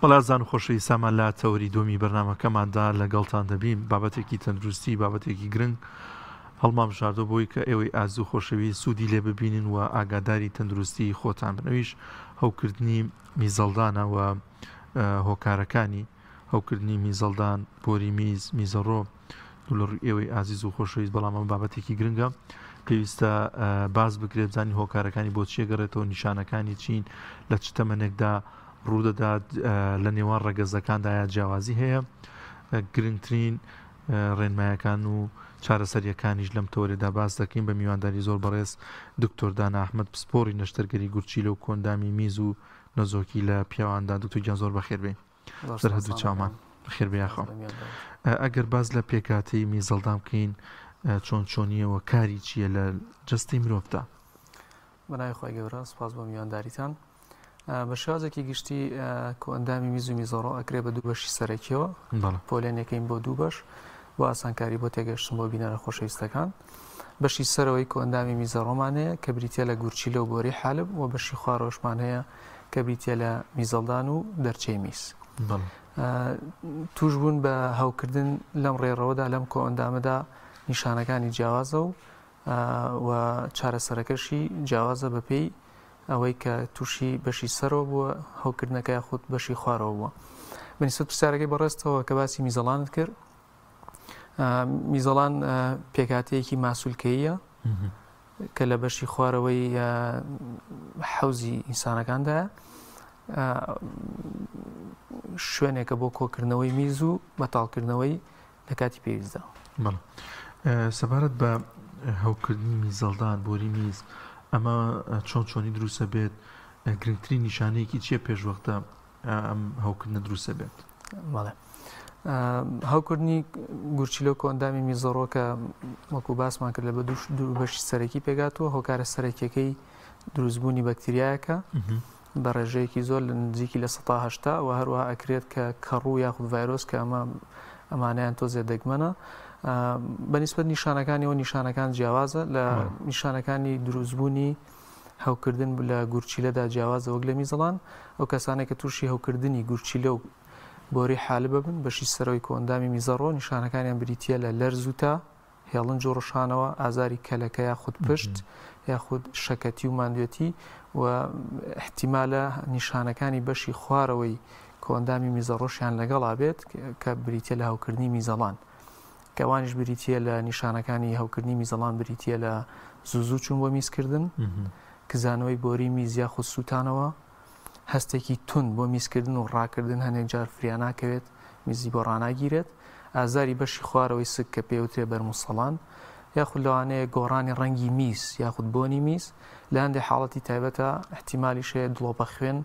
بەڵێ ئازیزان و خۆشەویستانمان لە تەوەری دووەمی بەرنامەکەماندا لەگەڵتان دەبین بابەتێکی تەندروستی بابەتێکی گرنگ هەڵمانبژاردووە بۆی کە ئێوەی ئازیز و خۆشەویست سوودی لێ ببینن و ئاگاداری تەندروستی خۆتان بن ئەویش هەوکردنی میزەڵدانە و هۆکارەکانی هەوکردنی میزەڵدان بۆری میز میزەڕۆ دوو لە ڕووی ئێوەی ئازیز و خۆشەویست بەڵام ئەمە بابەتێکی گرنگە پێویستە باس بکرێت بزانین هۆکارەکانی بۆ چیە گەڕێتەوە نیشانەکانی چین لە چ تەمەنێکدا ڕوودەدات لە نێوان ڕەگەزەکاندا یا جیاوازی هەیە گرنگترین ڕێنمایەکان و چارەسەریەکانیش لەم تەوەرێدا باس دەکەین بە میوانداری زۆر بەڕێز دکتۆر دانا ئەحمەد پسپۆڕی نەشتەرگەری گورچیلە و کۆندامی میز و نەزۆکی لە پیاواندا دکتۆر گیان زۆر بەخێر بێی سەر هەردوو چاومان بەخێر بێ یاخوا ئەگەر باس لە پێکهاتەی میزەڵدان بکەین چۆن چۆنیەوە کاری چییە لە جەستەی مرۆڤدا؟ بەناوی خوای گەورە سوپاس بۆ میوانداریتان. بە شێوازێکی گشتی کۆئەندامی میز و میزەڕۆ ئەکرێ بە دوو بەشی سەرەکیەوە پۆلێنەکەین بۆ دوو بەش بۆ ئاسانکاری بۆ تێگەشتن بۆ بینەرە خۆشەویستەکان بەشی سەرەوەی کۆئەندامی میزەڕۆمان هەیە کە بریتە لە گورچیلە و بۆری حالب و بەشی خوارەوەشمان هەیە کە بریتە لە میزەڵدان و دەرچەی میز توشبوون بە هەوکردن لەم ڕێڕەوەدا لەم کۆئەندامەدا نیشانەکانی جیاوازە و و چارەسەرەکەشی جیاوازە بەپێی ئەوەی کە تووشی بەشی سەرەوە بووە هەوکردنەکە یاخود بەشی خوارەوە بووە. بەنیسبەت پرسیارەکەی بەڕێزتەوە کە باسی میزەڵانت کرد، میزەڵان پێکهاتەیەکی ماسولکەییە کە لە بەشی خوارەوەی حەوزی ئینسانەکاندایە شوێنێکە بۆ کۆکردنەوەی میز و بەتاڵکردنەوەی لە کاتی پێویستدا. بەڵێ سەبارەت بە هەوکردنی میزەڵدان، بۆری میز، ئەمە چۆن چۆنی دروستە بێت، گرنگترین نیشانەیەکی چییە پێشوەختە ئەم هەوکردنە دروستە بێت؟ بەڵێ هەوکردنی گورچیلە و کۆئەندامی میزەڕۆ کە وەکو باسمان کرد لە بە دوو بەشی سەرەکی پێکهاتووە هۆکارە سەرەکیەکەی دروستبوونی بەکتریایەکە بە ڕێژەیەکی زۆر لە نزیکی 80% و هەروەها ئەکرێت کە کەڕوو یاخود ڤایرۆس کە ئەمە ئەمانیان تۆزێ دەگمەنە بەنیسبەت نیشانەکانیەوە نیشانەکان جیاوازە لە نیشانەکانی دروستبوونی هەوکردن لە گورچیلەدا جیاوازە وەک لە میزەڵان ئەو کەسانێک کە تووشی هەوکردنی گورچیلە و بۆری حالب بن بەشی سەرەوەی کۆئەندامی میزەڕۆ نیشانەکانیان بریتییە لە لەرز و تا، هێڵنج و ڕشانەوە، ئازاری کەلەکە یاخود پشت یاخود شەکەتی و ماندوێتی و ئیحتیمالە نیشانەکانی بەشی خوارەوەی کۆئەندامی میزەڕۆشیان لەگەڵا بێت کە بریتییە لە هەوکردنی میزەڵان. کە ئەوانیش بریتییە لە نیشانەکانی هەوکردنی میزەڵان بریتییە لە زوو زوو چوون بۆ میزکردن، کزانەوەی بۆری میز یاخود سووتانەوە، هەستێکی توند بۆ میزکردن و ڕاکردن هەنێک جار فریا ناکەوێت، میزی بۆ ڕاناگیرێت، ئازاری بەشی خوارەوەی سک کە پێوترێ بەرموسەڵان، یاخود لەوانەیە گۆڕانی ڕەنگی میز یاخود بۆنی میز، لە هەندێک حاڵەتی تایبەتە ئیحتیمالیش هەیە دڵۆپە خوێن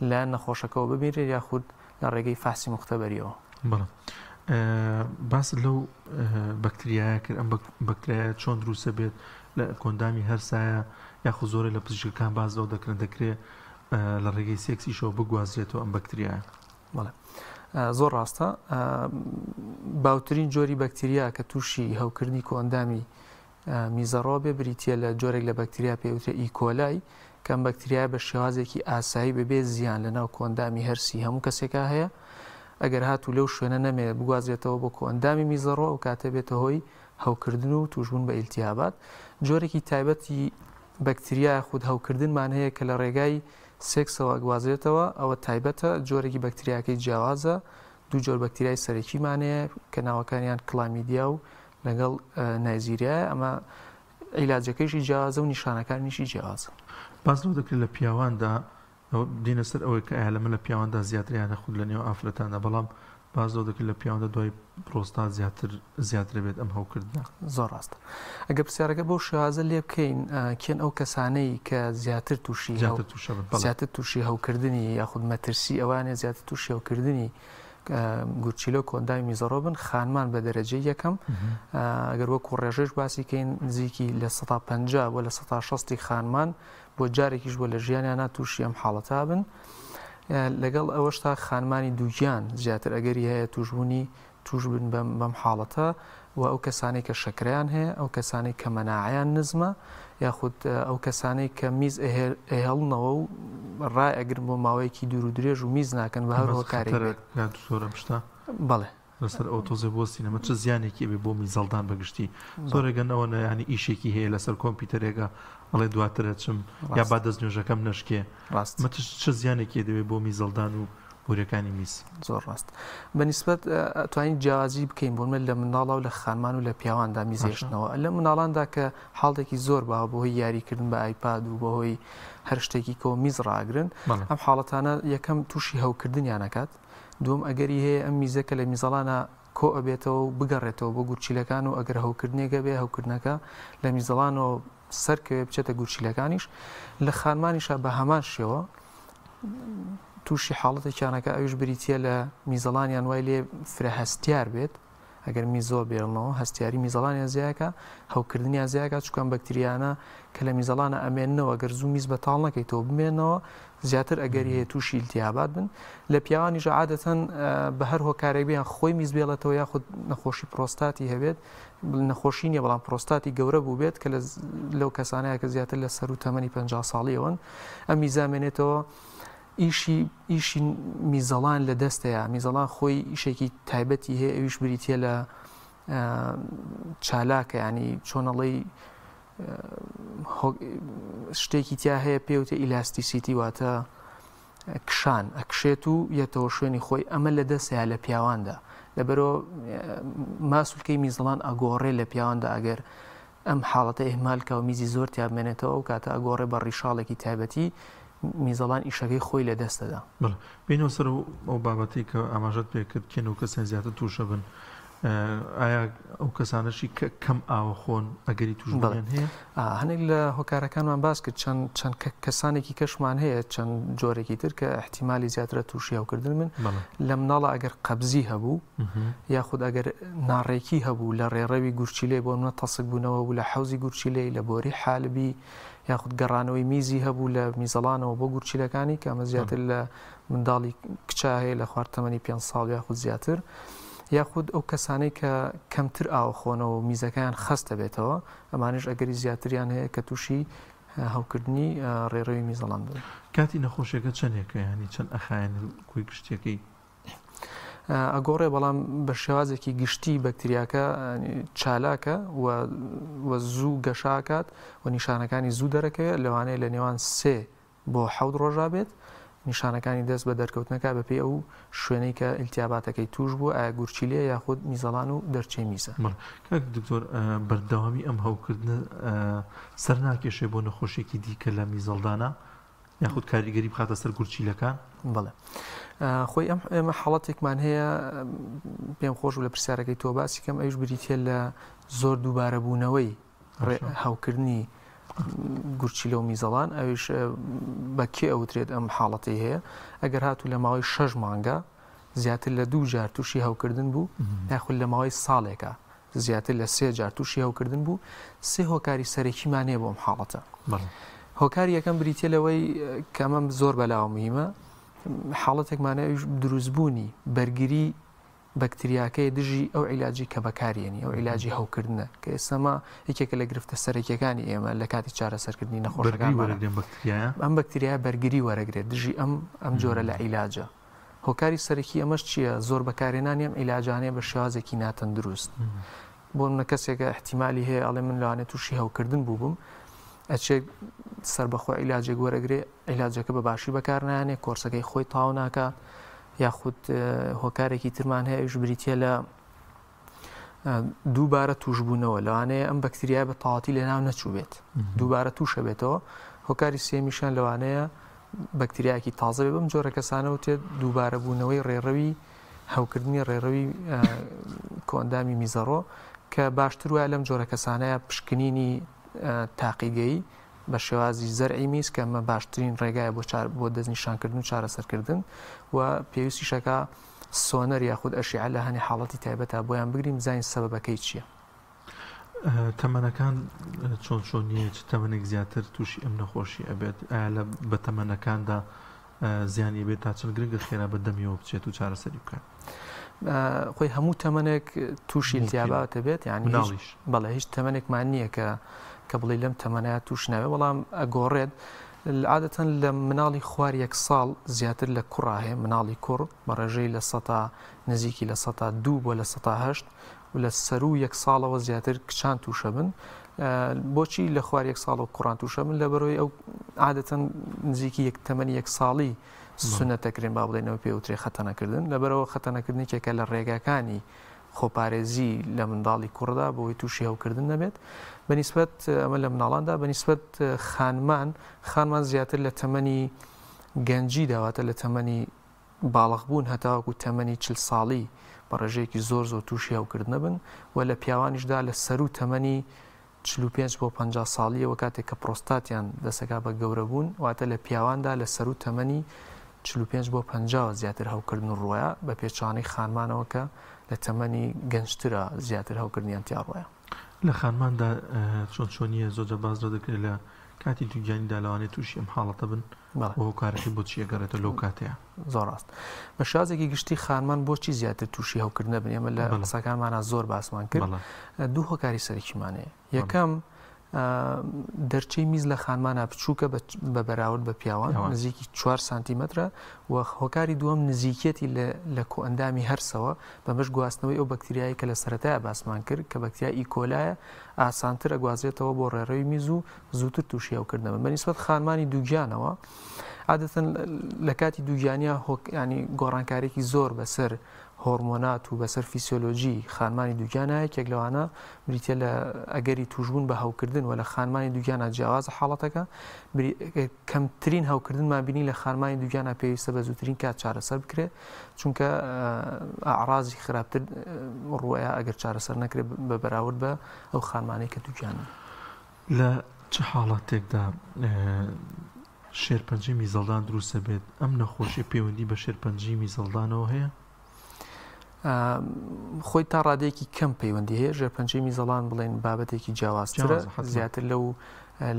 لەلایەن نەخۆشەکەوە ببینرێت یاخود لە ڕێگەی فەحسی موختەبەریەوە. بەڵێ باست لەو بەکتریایە کرد ئەم بەکتریایە چۆن دروستە بێت لە کۆندامی هەرسایە یاخود زۆرێک لە پزیشکەکان باس لەوە دەکرن دەکرێت لە ڕێگەی سێکسیشەوە بگوازرێتەوە ئەم بەکتریایە. بەڵێ زۆر ڕاستە باوترین جۆری بەکتریا کە تووشی هەوکردنی کۆئەندامی میزەڕۆ بێ بریتییە لە جۆرێک لە بەکتریا پێوترێ ئیکۆلای کە ئەم بەکتریایە بە شێوازێکی ئاسایی بەبێ زیان لە ناو کۆئەندامی هەرسی هەموو کەسێکا هەیە ئەگەر هاتوو لەو شوێنە نەمێنێت بگوازرێتەوە بۆ کۆئەندامی میزەڕۆ ئەو کاتە بێتە هۆی هەوکردن و تووشبوون بە ئیلتیهابات جۆرێکی تایبەتی بەکتریا یاخود هەوکردنمان هەیە کە لە ڕێگای سێکسەوە ئەگوازرێتەوە ئەوە تایبەتە جۆرێکی بەکتریاکەی جیاوازە دوو جۆر بەکتریای سەرەکیمان هەیە کە ناوەکانیان کلامیدیا و لەگەڵ نایجیریایە ئەمە عیلاجەکەیشی جیاوازە و نیشانەکانیشی جیاوازە. باس لەوە دەکرێت لە پیاواندا دێنە سەر ئەوەی کە ئایا لەمە لە پیاواندا زیاترە یان خود لە نێو ئافرەتاندا بەڵام باس لەوە دەکرێت لە پیاواندا دوای پرۆستات زیاتر زیاترە بێت ئەم هەوکردنە. زۆر ڕاستە. ئەگەر پرسیارەکە بەو شێوازە لێ بکەین کێن ئەو کەسانەی کە زیاتر تووشی زیاتر تووشە بن بەڵێ. زیاتر تووشی هەوکردنی یاخود مەترسی ئەوانە زیاتر تووشی هەوکردنی گورچیلە و کۆئەندامی میزەڕۆ بن خانمان بە دەرەجەی یەکەم ئەگەر وەکو ڕێژەش باسی کەین نزیکی 50% بۆ 60% خانمان بۆ جارێکیش بۆ لە ژیانیانە تووشی ئەم حاڵەتە بن لەگەڵ ئەوەشتا خانمانی دووگیان زیاتر ئەگەری هەیە توشبوونی توش بن بەم حاڵەتە و ئەو کەسانەی کە شەکرەیان هەیە، ئەو کەسانەی کە مەناعەیان نزمە، یاخود ئەو کەسانەی کە میز ئەهێڵنەوە و ڕایئەگرن بۆ ماوەیەکی دوور و درێژ و میز ناکەن بە هەر هۆکارێک بێت. کاک دکتۆر ئەم شتە؟ بەڵێ. لەسەر ئەوە تۆزێ بوەستین ئەمە چ زیانێکی ئەبێ بۆ میزەڵدان بە گشتی؟ زۆرێک هەن ئەوەنە یانی ئیشێکی هەیە لەسەر کۆمپیوتەرێکە ئەڵێ دواتر ئەچم یا با دەست نوێژەکەم نەشکێ. ڕاست. ئەمە چ زیانێکی دەبێ بۆ میزەڵدان و بۆریەکانی میز؟ زۆر ڕاست. بە نیسبەت ئەتوانین جیاوازی بکەین بۆ نمونە لە منداڵا و لە خانمان و لە پیاواندا میز هێشتنەوە. لە منداڵاندا کە حاڵتێکی زۆر باوە بەهۆی یاریکردن بە ئایپاد و بەهۆی هەر شتێکی کەوە میز ڕاگرن، ئەم حاڵەتانە یەکەم تووشی هەوکردنیان ئەکات، دووەم ئەگەری هەیە ئەم میزە کە لە میزەڵانە کۆ ئەبێتەوە و بگەڕێتەوە بۆ گورچیلەکان و ئەگەر هەوکردنێک هەبێ هەوکردنەکە لە میزەڵانەوە سەرکەوێ بچێتە گورچیلەکانیش. لە خانمانیشا بە هەمان شێوە تووشی حاڵەتێکیانەکە ئەویش بریتییە لە میزەڵانیان وای لێ فرە هەستیار بێت، ئەگەر میز زۆر بێڵنەوە هەستیاری میزەڵانیان زیاکە، هەوکردنیان زیاکە، چونکە ئەم بەکتریانە کە لە میزەڵانە ئەمێننەوە گەر زوو میز بەتاڵ نەکەیتەوە بمێنەوە زیاتر ئەگەری هەیە تووشی ئیلتیهابات بن. لە پیاوانیش عادەتەن بە هەر هۆکارێک بیان خۆی میز بێڵێتەوە یاخود نەخۆشی پرۆستاتی هەبێت، نەخۆشی نییە بەڵام پرۆستاتی گەورە بوو بێت کە لەو کەسانەیە کە زیاتر لە سەروو تەمەنی 50 ساڵیەوەن ئەم میزە ئەمێنێتەوە. ئیشی ئیشی میزەڵان لە دەستەیە، میزەڵان خۆی ئیشێکی تایبەتی هەیە ئەویش بریتییە لە چالاکە ینی چۆنەڵی شتێکی تیا هەیە پێوتە elasticity واتە کشان ئەکشێت و یەتەوە شوێنی خۆی ئەمە لە دەستەیە لە پیاواندا لەبەرەوە ماسولکەی میزەڵان ئەگۆڕێ لە پیاواندا ئەگەر ئەم حاڵەتە ئیهمال کا و میزی زۆر تیا بمێنێتەوە ئەو کاتە ئەگۆڕێ بە ڕیشاڵێکی تایبەتی میزەڵان ئیشەکەی خۆی لە دەست دەدا. بەڵێ بێینەوە سەر ئەو بابەتەی کە ئاماژەت پێ کرد کێن ئەو کەسانەی زیاتر تووشە بن ئایا ئەو کەسانەشی کە کەم ئاوە خۆن ئەگەری تووشبوونیان هەیە؟ هەنێک لە هۆکارەکانمان باس کرد چەند چەند کەسانێکی کەشمان هەیە چەند جۆرێکی تر کە احتیمالی زیاترە تووشی هەوکردن من لە مناڵە ئەگەر قەبزی هەبوو یاخود ئەگەر ناڕێکی هەبوو لە ڕێڕەوی گورچیلەی بۆ نمونە تەسک بوونەوە بوو لە حەوزی گورچیلەی لە بۆری حالبی یاخود گەڕانەوەی میزی هەبوو لە میزەڵانەوە بۆ گورچیلەکانی کە ئەمە زیاتر لە منداڵی کچا هەیە لە خوار تەمەنی پێنج ساڵ یاخود زیاتر یاخود ئەو کەسانەی کە کەمتر ئاوە خۆنەوە و میزەکەیان خەست دەبێتەوە ئەمانیش ئەگەری زیاتریان هەیە کە تووشی هەوکردنی ڕێڕەوی میزەڵان بن. کاتی نەخۆشیەکە چەندێکە یانی چەند ئەخایەنێت کۆی گشتیەکەی؟ ئەگۆڕێ بەڵام بە شێوازێکی گشتی بەکتریاکە چالاکە و زوو گەشاکات و نیشانەکانی زوو دەرەکەوێت لەوانەیە لە نێوان سێ بۆ حەوت ڕۆژا بێت نیشانەکانی دەست بە دەرکەوتنەکە بەپێی ئەو شوێنەی کە ئیلتیاباتەکەی توش بووە ئایا گورچیلەیە یاخود میزەڵان و دەرچەی میزە. کاک دکتۆر بەردەوامی ئەم هەوکردنە سەر ناکێشێ بۆ نەخۆشیەکی دیکە لە میزەڵدانە؟ یاخود کاریگەری بخاتە سەر گورچیلەکان؟ بەڵێ خۆی ئەم ئێمە حاڵەتێکمان هەیە پێم خۆش لە پرسیارەکەی تۆ باسی کەم ئەوش بریتە لە زۆر دووبارەبوونەوەی هەوکردنی گورچیلە و میزەڵان ئەویش بە کێ ئەوترێت ئەم حاڵەتی هەیە ئەگەر هاتوو لە ماوەی شەش مانگە زیاتر لە دوو جار تووشی هەوکردن بوو یاخود لە ماوەی ساڵێکە زیاتر لە سێ جار تووشی هەوکردن بوو، سێ هۆکاری سەرەکیمان هەیە بۆ ئەم حاڵەتە. هۆکاری یەکەم بریتیە لەوەی کە ئەمە زۆر بەلاوە مهمە، حاڵەتێکمان هەیە ئەویش دروستبوونی بەرگری بەکتریاکەی دژی ئەو عیلاجی کە بەکارێنی، ئەو عیلاجی هەوکردنە کە ئێستا یەکێکە لە گرفتە سەرەکیەکانی ئێمە لە کاتی چارەسەرکردنی نەخۆشەکان. ئەم بەکتریایە بەرگری وەرەگرێت دژی ئەم ئەم جۆرە لە عیلاجە. هۆکاری سەرەکی ئەمەش چییە؟ زۆر بەکارهێنانی ئەم عیلاجانەیە بە شێوازێکی ناتەندروست. بۆ نمونە کەسێکە ئیحتیمالی هەیە ئەڵێ من لەوانەیە تووشی هەوکردن بووبم، ئەچێت سەربەخۆ عیلاجێک وەرەگرێ، عیلاجەکە بە باشی بەکارنایەنێ، کۆرسەکەی خۆی تەواو ناکا، یاخود هۆکارێکی ترمان هەیە ئەویش بریتییە لە دووبارە تووشبوونەوە، لەوانەیە ئەم بەکتریایە بە تەواوەتی لەناو نەچووبێت، دووبارە تووشە بێتەوە. هۆکاری سێمیشیان لەوانەیە بەکتریایەکی تازە بێ بەم جۆرە کەسانە وتێت دووبارەبوونەوەی ڕێڕەوی هەوکردنی ڕێڕەوی کۆئەندامی میزەڕۆ کە باشتر وایە لەم جۆرە کەسانەیە پشکنینی تاقیگەیی بە شێوازی زەرعی میز کە ئەمە باشترین ڕێگایە بۆ چار بۆ دەستنیشانکردن و چارەسەرکردن و پێویستیشەکە سۆنەر یاخود ئەشیعە لە هەنێ حاڵەتی تایبەتا بۆیان بگرین بزانین سەبەبەکەی چییە. تەمەنەکان چۆن چۆنیە چ تەمەنێک زیاتر تووشی ئەم نەخۆشی ئەبێت ئایا لە بە تەمەنەکاندا زیانی بێت تا چەند گرنگە خێرا بە دەمیەوە بچێت و چارەسەری بکات؟ خۆی هەموو تەمەنێک تووشی التیابات دەبێت یعنی بەڵێ هیچ تەمەنێکمان نییە کە کە بڵێ لەم تەمەنەیە تووش ناوێ بەڵام ئەگۆڕێت عادەتەن لە مناڵی خوار یەک ساڵ زیاتر لە کوڕا هەیە مناڵی کوڕ بە ڕێژەی لە سەتا نزیکی 2% بۆ 8% و لە سەروو یەک ساڵەوە زیاتر کچان تووشە بن بۆچی لە خوار یەک ساڵەوە کوڕان تووشە بن لە بەرەوەی ئەو عادەتەن نزیکی یەک تەمەنی یەک ساڵی سونەت دەکرێن با بڵێنەوە پێوترێ خەتەنەکردن لەبەرەوە خەتەنەکردن یەکێکە لە ڕێگاکانی خۆپارێزی لە منداڵی کوڕدا بۆی تووشی هەوکردن نەبێت بەنیسبەت ئەمە لە مناڵاندا بەنیسبەت خانمان خانمان زیاتر لە تەمەنی گەنجی داواتە لە تەمەنی باڵغ بوون هەتاوەکو تەمەنی 40 ساڵی بە ڕێژەیەکی زۆر زۆر تووشی هەوکردنە بن و لە پیاوانیشدا لە سەروو تەمەنی 45 بۆ 50 ساڵیەوە کاتێک کە پرۆستاتیان دەسەکا بە گەورەبوون، واتە لە پیاواندا لە سەروو تەمەنی 45 بۆ 50 زیاتر هەوکردن ڕووەیە، بە پێچەوانەی خانمانەوە کە لە تەمەنی گەنجترا زیاتر هەوکردنیان تیا ڕووەیە. لە خانماندا چۆن چۆنیە؟ زۆرجار باس لەوە دەکرێت لە کاتی دووگیانیدا لەوانەیە تووشی ئەم حاڵەتە بن، بەڵێ. و هۆکارەکەی بۆ چی ئەگەڕێتەوە لەو کاتەیا؟ زۆر ڕاست. بە شێوازێکی گشتی خانمان بۆچی زیاتر تووشی هەوکردنە بن؟ ئێمە لە بەڵێ. قسەکانمانا زۆر باسمان کرد. بەڵێ. دوو هۆکاری سەرەکیمان هەیە. بەڵێ. یەکەم دەرچەی میز لە خانمانا بچووکە بە بەراورد بە پیاوان، پیاوان. نزیکی 4 سانتیمەترە و هۆکاری دووەم نزیکیەتی لە لە کۆئەندامی هەرسەوە، بەمەش گواستنەوەی ئەو بەکتریایەی کە لە سەرەتایا باسمان کرد کە بەکتریای ئی کۆلایە ئاسانتر ئەگوازرێتەوە بۆ ڕێڕەوی میز و زووتر تووشی هەوکردن دەبن بە نیسبەت خانمانی دووگیانەوە عادەتەن لە کاتی دووگیانیا هۆک ینی گۆڕانکارێکی زۆر بەسەر هۆرمۆنات و بەسەر فیسیۆلۆژی خانمانی دووگیانە یەکێک لەوانە بریتە لە ئەگەری توشبوون بە هەوکردن و لە خانمانی دووگیانە جیاوازە حاڵەتەکە کەمترین هەوکردنمان بینی لە خانمانی دووگیانە پێویستە بە زووترین کات چارەسەر بکرێت چونکە ئاعرازی خراپتر ڕوەیە ئەگەر چارەسەر نەکرێت بە بەراورد بە ئەو خانمانەی کە دووگیانن. لە چ حاڵەتێکدا شێرپەنجەی میزەڵدان دروست دەبێت؟ ئەم نەخۆشیە پەیوەندی بە شێرپەنجەی میزەڵدانەوە هەیە؟ خۆی تا ڕادەیەکی کەم پەیوەندی هەیە ژێرپەنجەی میزەڵان بڵێن بابەتێکی جیاوازترە زیاتر لەو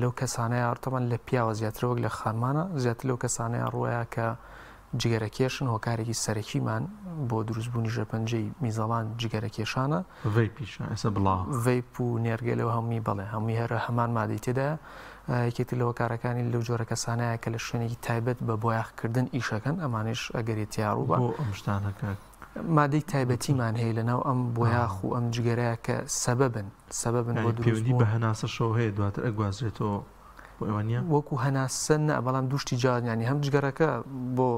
لەو کەسانەیە ڕتەمان لە پیاوە زیاتر وەک لە خانمانە زیاتر لەو کەسانەیە ڕۆیە کە جگەرەکێشن هۆکارێکی سەرەکیمان بۆ دروستبوونی ژێرپەنجەی میزەڵان جگەرەکێشانە. ڤەیپیشە ئێستا بڵاوە. ڤەیپ و نێرگەلە و هەمووی بەڵێ هەمووی هەر هەمان مادەی تێدایە. یەکێک تر لە هۆکارەکانی لەو جۆرە کەسانەیە کە لە شوێنێکی تایبەت بە بۆیاخکردن ئیشەکەن ئەمانەیش ئەگەری تیا ڕووبا. بۆ ئەم شتانە کاک؟ مادەی تایبەتیمان هەیە لەناو ئەم بۆیاخ و ئەم جگەرەیە کە سەبەبن سەبەبن بۆ یانی پەیوەندی دروستبوون. بە هەناسەشەوە هەیە دواتر ئەگوازرێتەوە بۆ ئێوە نییە؟ وەکو هەناسە نا بەڵام دوو شتی جیاوازن یانی هەم جگەرەکە بۆ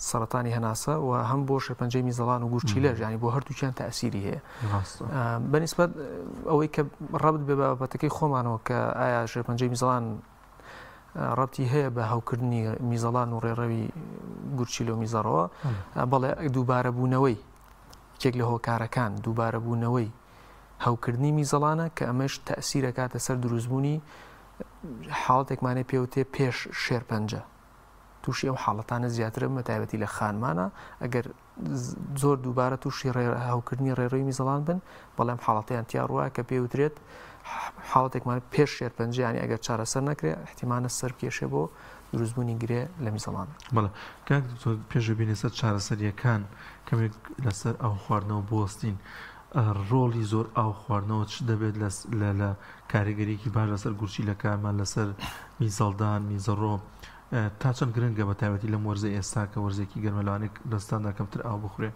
سەرەتانی هەناسە و هەم بۆ شێرپەنجەی میزەڵان و گورچیلەش ینی بۆ هەردووکیان تاسیری هەیە بەنیسبەت ئەوەی کە ڕەبت بێ بابەتەکەی خۆمانەوە کە ئایا شێرپەنجەی میزەڵان ڕەبتی هەیە بە هەوکردنی میزەڵان و ڕێڕەوی گورچیلە و میزەڕەوە بەڵێ دووبارە بوونەوەی یەکێک لە هۆکارەکان دووبارە بوونەوەی هەوکردنی میزەڵانە کە ئەمەش تەئسیر ئەکاتە سەر دروستبوونی حاڵەتێکمانەی پێوتێ پێش شێرپەنجە تووشی ئەو حاڵەتانە زیاترە بە تایبەتی لە خانمانە ئەگەر زۆر دووبارە تووشی هەوکردنی ڕێڕەوی میزەڵان بن بەڵێم حاڵەتیان تیا ڕوە کە پێوترێت حاڵەتێکمان پێش شێرپەنجەیانی ئەگەر چارەسەر نەکرێت احتیمانە سەر بکێشێ بۆ دروستبوونی گرێ لە میزەڵان. بەڵێ کاک دکتۆر پێش بینە سەر چارەسەریەکان کەمێک لەسەر ئاو خواردنەوە بوەستین ڕۆڵی زۆر ئاو خواردنەوە چ دەبێت لە لە کاریگەریەکی باش لەسەر گورچیلەکانمان لەسەر میزەڵدان میزەڕۆ تا چەند گرنگە بە تایبەتی لەم وەرزە ئێستا کە وەرزێکی گەرمە لەوانەیە دەستاندا کەمتر ئاو بخورێ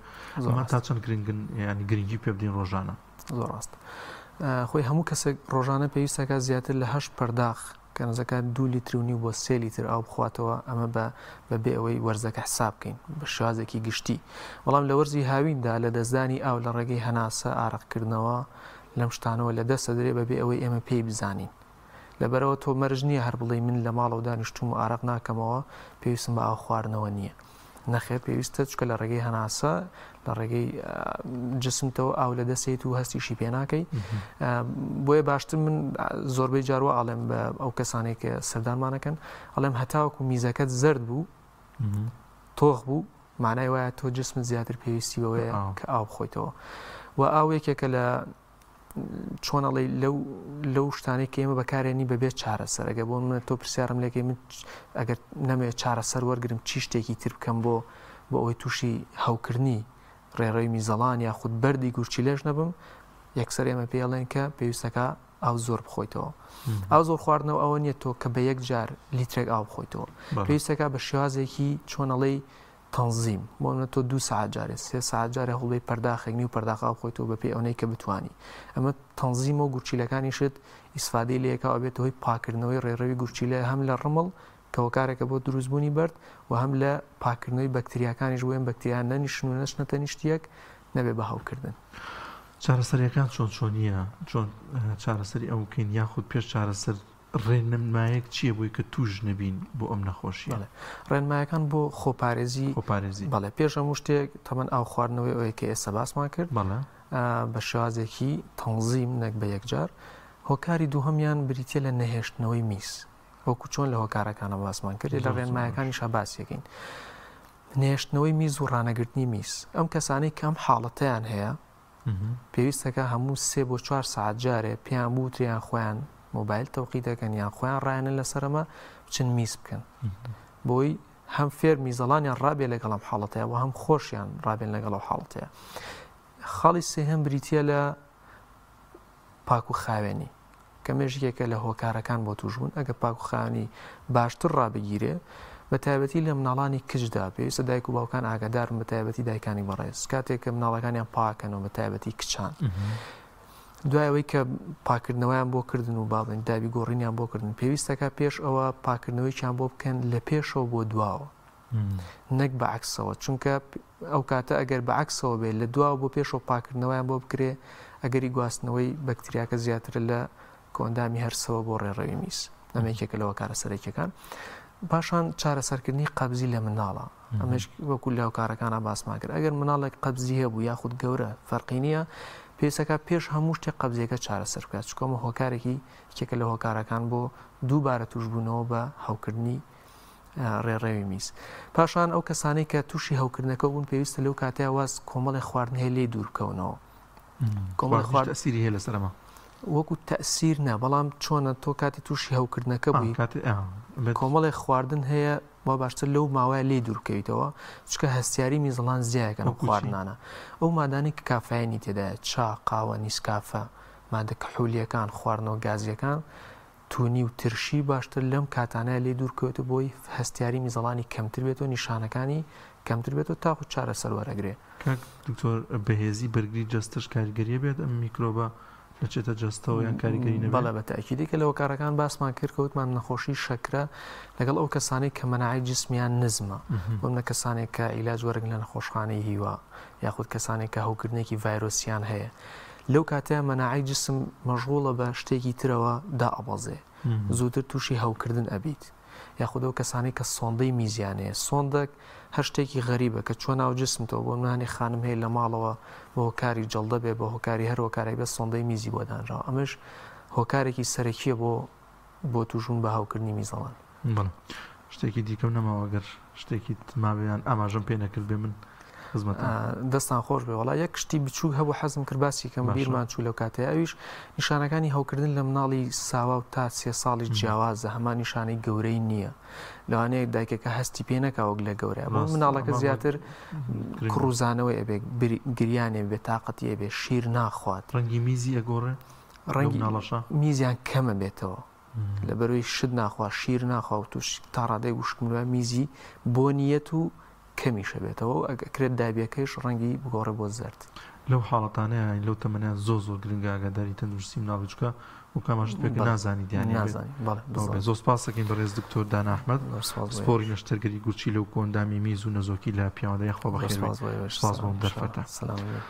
ئەمە تا چەند گرنگن ینی گرنگی پێ بدەین ڕۆژانە زۆر ڕاست خۆی هەموو کەسێک ڕۆژانە پێویستەکە زیاتر لە هەشت پەرداخ کەنزەکە دوو لیتر و نیو بۆ سێ لیتر ئاو بخواتەوە ئەمە بە بەبێ ئەوەی وەرزەکە حساب بکەین بە شێوازێکی گشتی بەڵام لە وەرزی هاویندا لە دەستدانی ئاو لە ڕێگەی هەناسە ئارەقکردنەوە لەم شتانەوە لە دەست دەدرێ بەبێ ئەوەی ئێمە پێی بزانین لەبەرئەوە تۆ مەرج نییە هەر بڵێی من لە ماڵەوە دانیشتووم و ئارەق ناکەمەوە پێویستم بە ئاو خواردنەوە نییە نەخێر پێویستە چکە لە ڕێگەی هەناسە لە ڕێگەی جسمتەوە ئاو لە دەسێت و هەستیشی پێ ناکەی بۆیە باشتر من زۆربەی جاروا ئاڵێم بە ئەو کەسانێک کە سەردانمانەکەن ئەڵێم هەتاوەکو میزەکەت زرد بوو تۆخ بوو مانای وایە تۆ جسمت زیاتر پێویستی بەوەیە کە ئاو بخۆیتەوە و ئاو یەکێکە لە چۆن ئەڵێی لەو لەو شتانەی کە ئێمە بەکارێنی بەبێ چارەسەر ئەگەر بۆ من تۆ پرسیارم لێکەی من ئەگەر نەمەوێت چارەسەر وەرگرم چی شتێکی تر بکەم بۆ بۆ ئەوەی تووشی هەوکردنی ڕێڕەوی میزەڵان یاخود بەردی گورچیلەش نەبم یەکسەر ئێمە پێی ئەڵێن کە پێویستەکە ئاو زۆر بخۆیتەوە. ئاو زۆر خواردنەوە ئەوە نییە تۆ کە بە یەک جار لیترێک ئاو بخۆیتەوە. پێویستەکە بە شێوازێکی چۆنەڵێی تەنزیم بۆ نمونە تۆ دوو سەعات جارێ سێ سەعات جارێ هەوڵبەی پەرداخێک نیو پەرداخ ئاو بخۆیتەوە بەپێی ئەونەی کە بتوانی ئەمە تەنزیمە و گورچیلەکانیشت ئیسفادەی لێکا و ئەبێتە هۆی پاکردنەوەی ڕێڕەوی گورچیلە هەم لە ڕمڵ کە هۆکارێکە بۆ دروستبوونی بەرد و هەم لە پاکردنەوەی بەکتریاکانیش بۆ ئەم بەکتریا نەنیشن و نەچنە تەنیشت یەک نەبێ بە هەوکردن. چارەسەریەکان چۆن چۆنیە چۆن چارەسەری ئەو بکەین یاخود پێش چارەسەر ڕێنمایەک چییە بۆی کە تووش نەبین بۆ ئەم نەخۆشیە؟ بەڵێ ڕێنمایەکان بۆ خۆپارێزی خۆپارێزی بەڵێ پێش هەموو شتێک تەمەن ئاو خواردنەوەی ئەوەیە کە ئێستا باسمان کرد بەڵێ بە شێوازێکی تەنزیم نەک بە یەکجار هۆکاری دووهەمیان بریتیە لە نەهێشتنەوەی میز وەکو چۆن لە هۆکارەکانە باسمان کرد لە ڕێنمایەکانیشا باسیەکەین نێشتنەوەی میز و ڕانەگرتنی میز ئەم کەسانەی کە ئەم حاڵەتەیان هەیە پێویستەکە هەموو سێ بۆ چوار سەعات جارێ پێیان بوترێ یان خۆیان مۆبایل تەوقی دەکەن یان خۆیان ڕایەنن لەسەر ئەمە بچن میز بکەن بۆی هەم فێر میزەڵانیان ڕابێ لەگەڵ ئەم حاڵەتەیە و هەم خۆشیان ڕابێن لەگەڵ ئەو حاڵەتەیە خاڵی سێهەم بریتە لە پاک و خاوێنی کە مێش یەکێکە لە هۆکارەکان بۆ تووشبوون، ئەگەر پاک و خاوێنی باشتر ڕابگیرێ، بە تایبەتی لە مناڵانی کچدا، پێویستە دایک و باوکان ئاگاداربن بە تایبەتی دایکانی بەڕێز، کاتێک کە مناڵەکانیان پاکەنەوە بە تایبەتی کچان، دوای ئەوەی کە پاکردنەوەیان بۆ کردن و با بڵێین دابی گۆڕینیان بۆ کردن، پێویستەکە پێش ئەوە پاکردنەوەیکیان بۆ بکەن لە پێشەوە بۆ دواوە. نەک بە عەکسەوە چونکە ئەو کاتە ئەگەر بە عەکسەوە بێت لە دواوە بۆ پێشەوە پاکردنەوەیان بۆ بکرێ ئەگەری گواستنەوەی بەکتریاکە زیاترە لە کۆئەندامی هەرسەوە بۆ ڕێڕەوی میز ئەمە یەکێکە لە هۆکارە سەرەکیەکان پاشان چارەسەرکردنی قەبزی لە مناڵە ئەمەش وەکو لە هۆکارەکانە باسمان کرد ئەگەر مناڵێک قەبزی هەبوو یاخود گەورە فەرقی نییە پێویستەکە پێش هەموو شتێک قەبزیەکە چارەسەر بکات چونکە ئەمە هۆکارێکی یەکێکە لە هۆکارەکان بۆ دووبارە توشبوونەوە بە هەوکردنی ڕێڕەوی میز. پاشان ئەو کەسانەی کە تووشی هەوکردنەکە بوون پێویستە لەو کاتەیا واز کۆمەڵێ خواردن هەیە لێی دوور بکەونەوە. کۆمەڵێ خوارد تەسیری هەیە لەسەر ئەمە؟ وەکو تەسیر نا بەڵام چۆنە تۆ کاتی تووشی هەوکردنەکە بووی کۆمەڵێ خواردن هەیە وا باشتر لەو ماوەیە لێی دوور بکەویتەوە چونکە هەستیاری میزەڵان زیایەکەن ئەو خواردنانە ئەو مادانەی کە کافاینی تێدایە چا قاوە نیسکافە مادە کحولیەکان خواردنەوە گازیەکان تونی و ترشی باشتر لەم کاتانەیە لێی دوور بکەوێتەوە بۆی هەستیاری میزەڵانی کەمتر بێت و نیشانەکانی کەمتر بێت و تاکو چارەسەر وەرەگرێ. کاک دکتۆر بەهێزی بەرگری جەستەش کاریگەریە بێت ئەم میکرۆبە نەچێتە جەستەوە یان کاریگەری نەبێت؟ بەڵێ بە تەئکید یەکێ لە هۆکارەکان باسمان کرد کە وتمان نەخۆشی شەکرە لەگەڵ ئەو کەسانەی کە مەناعەی جسمیان نزمە بۆ منە کەسانێک کە عیلاج وەرگن لە نەخۆشخانەی هیوا یاخود کەسانێک کە هەوکردنێکی ڤایرۆسیان هەیە لەو کاتەیا مەناعەی جسم مەشغوڵە بە شتێکی ترەوە دائەبەزێ زووتر تووشی هەوکردن ئەبیت یاخود ئەو کەسانەی کە سۆندەی میزیان هەیە سۆندەک هەر شتێکی غەریبە کە چوە ناو جسمتەوە بۆ منانی خانم هەیە لە ماڵەوە بە هۆکاری جەڵدە بێ بە هۆکاری هەر هۆکارێک بێت سۆندەی میزی بۆ دانراوە ئەمەش هۆکارێکی سەرەکیە بۆ بۆ تووشبوون بە هەوکردنی میزەڵان. بەڵێ شتێکی دیکەم نەماوە گەر شتێکی مابێ یان ئاماژەم پێ نەکردبێ من خزمەتان. دەستان خۆش بێ وەڵا یەک شتی بچووک هەبوو حەزم کرد باسی کەم بیرمان چوو لەو کاتەیە ئەویش نیشانەکانی هەوکردن لە مناڵی ساوا و تا سێ ساڵی جیاوازە هەمان نیشانەی گەورەی نییە لەوانەیە دایکەکە هەستی پێ نەکا وەک لە گەورەیە بۆ مناڵەکە زیاتر کڕوزانەوەی ئەبێ گریانێ بێ تاقەتی ئەبێ شیر ناخوات ڕەنگی میزی ئەگۆڕێ ڕەنگی میزیان کەمە بێتەوە لەبەرئەوەی شت ناخوا شیر ناخوا و توش تا ڕادەیەک وشک مرۆیە میزی بۆنیەت و کەمیش ئەبێتەوە و ئەکرێت دابیەکەیش ڕەنگی بگۆڕێ بۆ زەرد. لەو حاڵەتانەیا یانی لەو تەمەنەیا زۆر زۆر گرنگە ئاگاداری تەندروستی مناڵ بی چونکە وەک ئاماژەت پێ کرد نازانی دیانی ئەبێت. نازانی بەڵێ ئەوە بێ بالضبط. زۆر سپاس دەکەین بەڕێز دکتۆر دانا ئەحمەد زۆر سپاس بۆ پسپۆڕی ئێوەش. نەشتەرگەری گورچیلە و کۆئەندامی میز و نەزۆکی لە پیاواندا یاخوا زۆر بەخێر بێی سپاس بۆ ئێوەش. سپاس بۆ سلام ئەم ان شاء دەرفەتە. اللە. سلام علیکم.